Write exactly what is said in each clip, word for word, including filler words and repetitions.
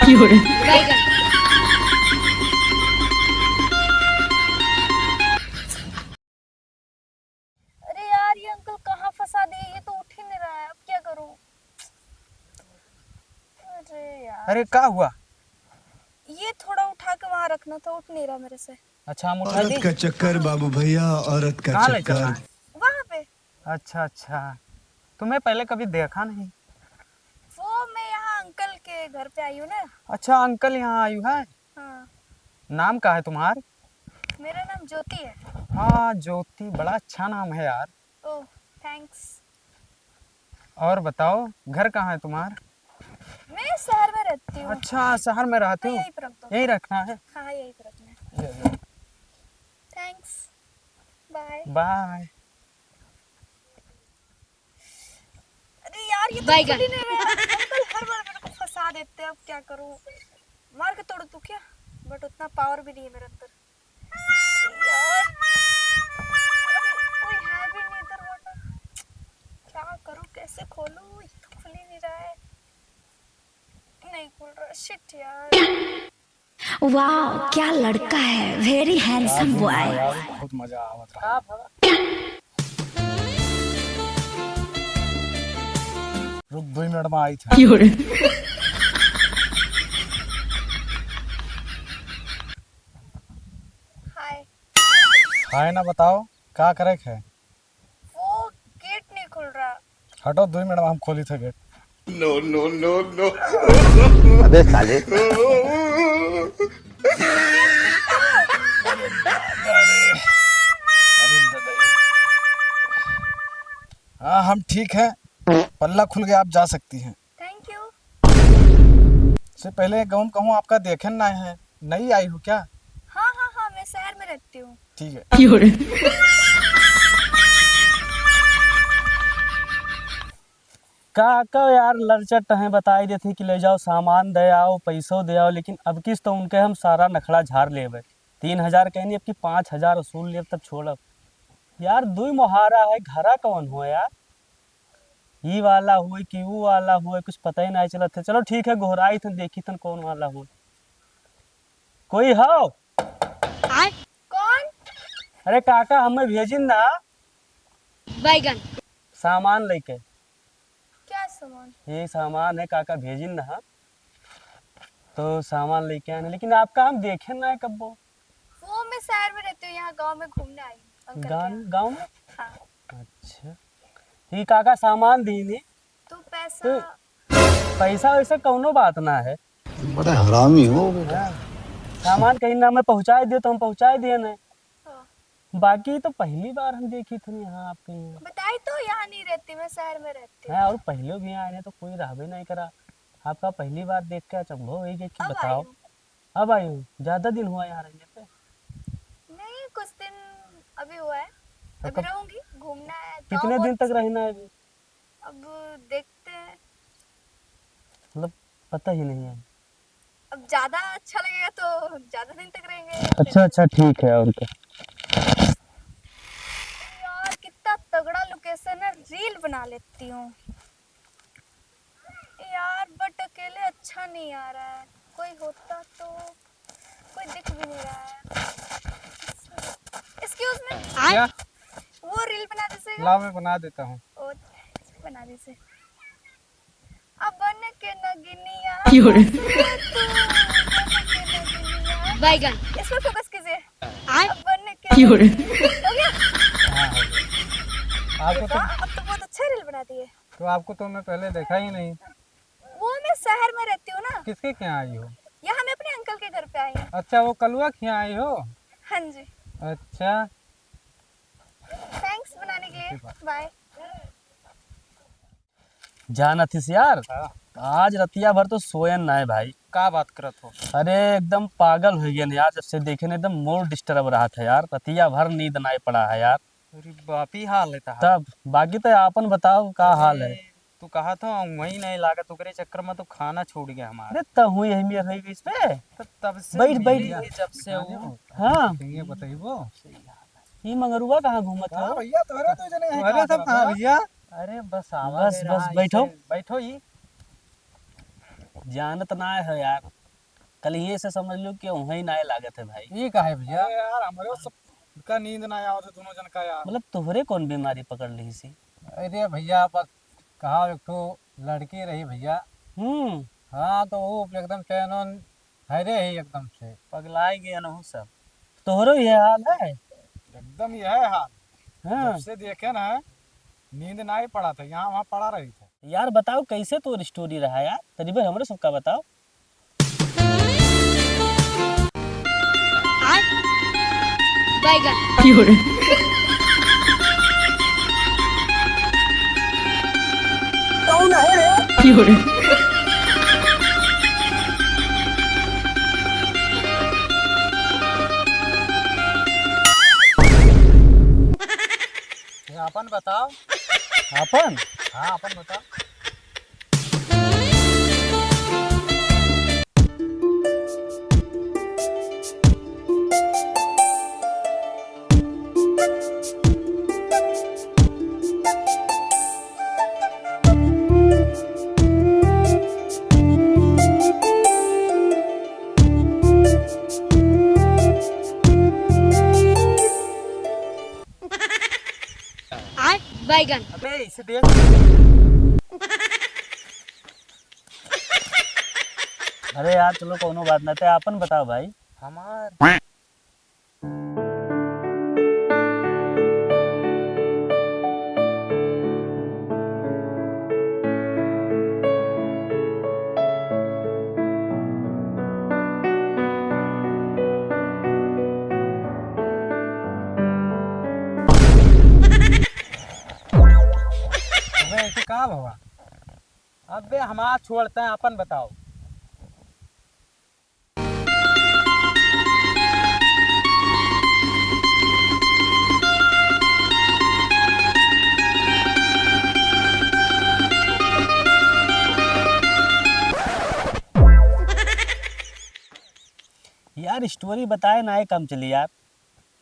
बैगन। अरे यार, ये अंकल कहाँ फंसा दिए, ये तो उठ ही नहीं रहा है, अब क्या करूँ? अरे यार। अरे, का हुआ? ये थोड़ा उठा के वहाँ रखना था, उठ नहीं रहा मेरे से। अच्छा, हम उठा औरत दी। का चक्कर बाबू भैया, औरत का कहाँ ले चक्कर। चलना है? वहाँ पे। अच्छा, अच्छा, तुम्हें पहले कभी देखा नहीं। वो मैं यहाँ अंकल के घर पे आई हूँ ना। अच्छा, अंकल यहाँ आई है। हाँ। नाम का है तुम्हार? मेरा नाम ज्योति है। हाँ, ज्योति, बड़ा अच्छा नाम है यार। ओह, थैंक्स। और बताओ, घर कहाँ है तुम्हार? मैं शहर में रहती हूँ। अच्छा, शहर में रहती हाँ, हो? यहीं पर रख दो। यहीं रखना है? हाँ, हाँ, यहीं पर रखना है। ये लो। थैंक्स। बाय। बाय। अरे यार, ये तो बैगन। खुल ही नहीं रहा। अंकल हर बार मेरे को फंसा देते हैं, अब क्या करूँ? मार के तोड़ दूँ क्या? बट उतना पावर भी नहीं है मेरे अंदर। यार, अरे, कोई है भी नहीं इधर, वरना क्या करूँ, कैसे खोलूँ? ये तो खुल ही नहीं रहा है, नहीं खुल रहा, शिट यार। वाह, क्या लड़का है, very handsome boy। यार, बहुत मजा आवत रहा। रुक, दो मिनट में आई था। हाय। हाय ना बताओ, का करे के है? वो गेट नहीं खुल रहा। हटो, दो मिनट में हम खोली थे गेट। No, no, no, no। अबे साले। हाँ, हम ठीक हैं, पल्ला खुल गया, आप जा सकती हैं। थैंक यू। से पहले गाँव में कहूँ आपका देखे ना है, नई आई हो क्या? हाँ, हाँ, हाँ, मैं शहर में रहती हूँ। ठीक है। का, का यार लड़चट हैं, बताई देते हैं कि ले जाओ, सामान दे आओ, पैसो दे आओ, लेकिन अब किस तो उनके हम सारा नखड़ा झाड़ लेबे। तीन हजार कहनी, अब की पाँच हजार वसूल लेब, तब छोड़ब। यार, दुई मोहारा है, घरा कौन हो यार? ई वाला होय कि ऊ वाला होय, कुछ पता ही नहीं चलत है। चलो ठीक है, गोहराई थन, देखी थन कौन वाला होय। कोई हो? आय? कौन? अरे काका, हमें भेजिन ना। बैगन। सामान लेके। क्या सामान? ये सामान है काका, भेजिन ना। तो सामान लेके आने, लेकिन आपका हम देखे ना है कब्बो। वो मैं शहर में रहती हूँ, यहाँ गांव में घूमने आई हूँ अंकल के गान-, यहाँ। गाँव में? हाँ। अच्छा। ये काका सामान दीनी। तो पैसा? तो पैसा वैसा कौनो बात ना है। बड़ा हरामी हो बेटा। हाँ। सामान कहीं ना मैं पहुँचाए दियो तो हम पहुँचाए दिए ना। हाँ। बाकी तो पहली बार हम देखी थी यहाँ आपके यहाँ। बताई तो यहाँ नहीं रहती, मैं शहर में रहती हूँ। हाँ, और पहले भी यहाँ आए तो कोई रहबे नहीं करा। आपका पहली बार देख के अचंभो हो गया कि अब आई बताओ। हूँ। अब आई हूँ, ज्यादा दिन हुआ यहाँ रहने पे? नहीं, कुछ दिन अभी हुआ है, तो अभी कब, रहूंगी, घूमना है, कितने दिन तक रहना है अभी? अब देखते हैं। मतलब पता ही नहीं है। अब ज्यादा अच्छा लगेगा तो ज्यादा दिन तक रहेंगे। अच्छा, अच्छा, ठीक है, और क्या। यार, कितना तगड़ा लोकेशन है, रील बना लेती हूँ। यार, but अकेले अच्छा नहीं आ रहा है, कोई होता तो। कोई दिख भी नहीं रहा है। Excuse me। क्या? वो रील बना दीजिएगा। लाओ, मैं बना देता हूँ। ओ, बना दीजिए। अब बन के नगिनिया। क्यों रे? बस तू, बन के नगिनिया। बैगन। इस पर focus कीजिए। आय? अब बन के क्यों रे? नगिनिया। हो गया? हाँ, हो गया। आपको तो देखा? अब तो बहुत अच्छा रील बना दिए। तो आपको तो मैं पहले देखा ही नहीं। वो मैं शहर में रहती हूँ ना। किसके क्या आई हो? यहाँ मैं अपने अंकल के घर पे आई हूँ। अच्छा, वो कलुआ के यहाँ आई हो? हाँ जी। अच्छा। Thanks बनाने के लिए। बाय। जानत हिस यार, हाँ। आज रतिया भर तो सोयन ना है भाई। का बात करत हो? अरे एकदम पागल हो गया यार, जब से देखे ना एकदम mood disturb रहा था यार, रतिया भर नींद ना पड़ा है यार। अरे बाप, ई हाल है तहार। तब बाकी तो आपन बताओ का हाल है? अरे, तू कहा था वहीं नहीं लागत, ओकरे चक्कर में तो खाना छूट गया हमारा। अरे तो हुई यही मेर रही गई इस पे। तो तब से बैठ, बैठ। जब से वो हाँ। ये बताइबो। ई मंगरुआ कहाँ घूमत है? भैया, तोहरे दो जने हैं अरे का सब कहाँ भैया? अरे बस आवा बस, बस, बैठो। बैठो ई। जानत ना है यार, कल ही से समझ लो कि वहीं ना लागत है भाई। ये का है भैया? अरे यार, हमरे सब का नींद ना आवत है दोनों जन का यार। मतलब तोहरे कौन बीमारी पकड़ ली सी? अरे भैया, बस कहा एक ठो लड़की रही भैया। हम्म। हाँ, तो वो एकदम चैन वैन हरे ही एकदम से। पगलाई गए न हो सब। तोहरो ये हाल है? एकदम यह हाल। हाँ। जब से देखे ना, नींद ना ही पड़ा था, यहाँ वहाँ पड़ा रही था। यार बताओ, कैसे तोर स्टोरी रहा यार, तनी भर हमरो सबका बताओ। बैगन। कौन है रे? ये अपन बताओ। अपन? हाँ, अपन बताओ। आय बैगन। अबे इसे देख। अरे यार चलो कोनो बात ना, ते आपन बताओ भाई। हमार अबे, ऐसे का भवा? अबे, हमार छोड़ते हैं, अपन बताओ। यार, स्टोरी बताए ना, ये काम चली यार।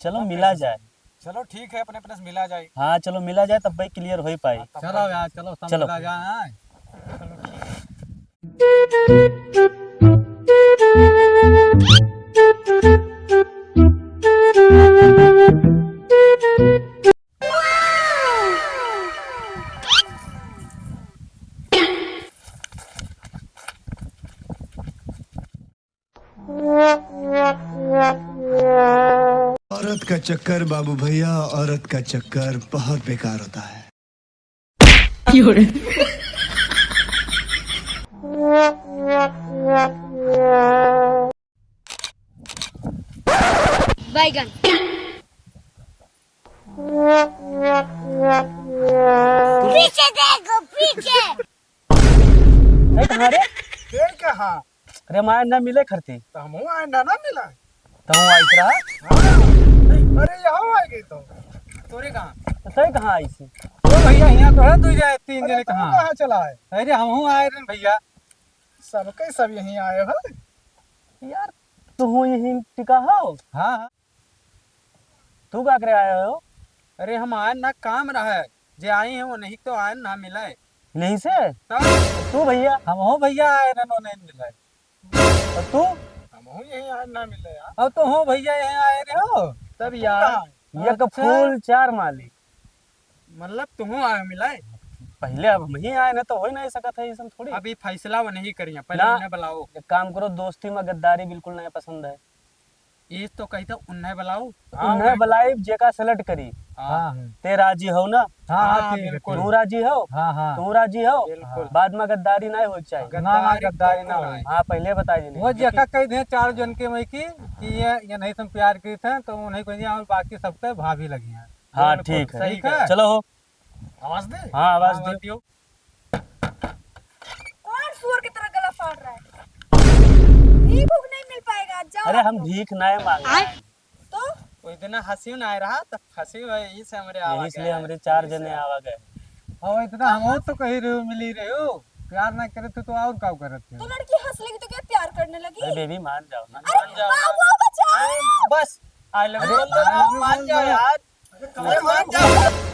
चलो, मिला जाए। चलो, ठीक है, अपने, अपने से मिला जाए। हाँ, चलो, मिला जाए, तब भाई क्लियर हो ही पाई। हाँ, तब चलो भाई। यार, चलो, सब चलो। मिला जाए, हाँ। औरत का चक्कर बाबू भैया, औरत का चक्कर बहुत बेकार होता है। बैगन। पीछे देखो, पीछे। ए, कहाँ रे? ए, कहाँ? अरे, हम आए ना मिले खरती। तो हमहू आए ना, ना मिला। तो हम आइत रहा। हाँ। अरे, यहाँ आ गई तो। तोरे कहाँ? तो तय कहाँ आई सी? ओ भैया, यहाँ तो है, दू जाए, तीन अरे, जने तू कहाँ? कहाँ चला है? अरे, हमहू आए रहे भैया। सबके सब यहीं आए हो। यार, तू हो यहीं टिका हो? हाँ, हाँ। तू का करे आए हो? अरे, हम आए ना, काम रहा है, जे आई हैं, वो नहीं तो आए ना मिले। नहीं से? तब? तू भैया? हमहू भैया आए रहे, वो नहीं मिले। और तू? हमहू यहीं आए ना मिले यार। अब तो हो भैया, यहीं आए रहे हो। तब तू यार, कहाँ है? एक अच्छा। फूल चार माली। मतलब तुहू आए मिलाए? पहिले अब हमही आए ना तो हो ही नहीं सकत है, ऐसन थोड़ी। अभी फैसला वो नहीं करिया, पहिले ना। उन्हें बुलाओ। एक काम करो, दोस्ती में गद्दारी बिल्कुल नहीं पसंद है। ये तो कही था उन्हें बुलाओ। हाँ, उन्हें भाई। बुलाई, जेका select करी। हाँ। हाँ। ते राजी हो ना? हाँ, हाँ, हाँ, ठीक है, बिल्कुल। ठीक। तू राजी हो? हाँ, हाँ। तू राजी हो? बिल्कुल। बाद में गद्दारी नहीं हो चाहिए। ना, ना, गद्दारी गद्दारी ना बिल्कुल हो। नहीं। हाँ, पहिले बता देने। वो जेका कही दे चार जन के में की कि ये, ये नहीं तुम प्यार की थे तो उन्हें कही और बाकी सबके भाभी लगी हैं। हाँ, बिल्कुल, ठीक है। सही कहा। चलो हो। आवाज दे। हाँ, आवाज हाँ, दे। आवाज दियो। कौन सुअर की तरह गला फाड़ रहा है? भीख उख नहीं मिल पाएगा, जाओ अरे, आप हम लोग। भीख नहीं मांग रहे हैं। तो? वो इतना हंसी ना आ रहा, तो फंसी हुई, यही से हमरे आवा यही इसलिए गए। हमरे चार यही जने से। आवा गए। हाँ, इतना हम तो कही रहे हो, मिली रहे हो, प्यार ना करे तो, तो और का करत हो? तो लड़की हंस लगी तो क्या प्यार करने लगी? अरे बेबी, मान जाओ ना। अरे मान जाओ ना। बाबू, बचाओ। अरे बस, I love you अरे, बोल दो ना, I love you मान बोल जाओ दो। यार। अरे, मान जाओ।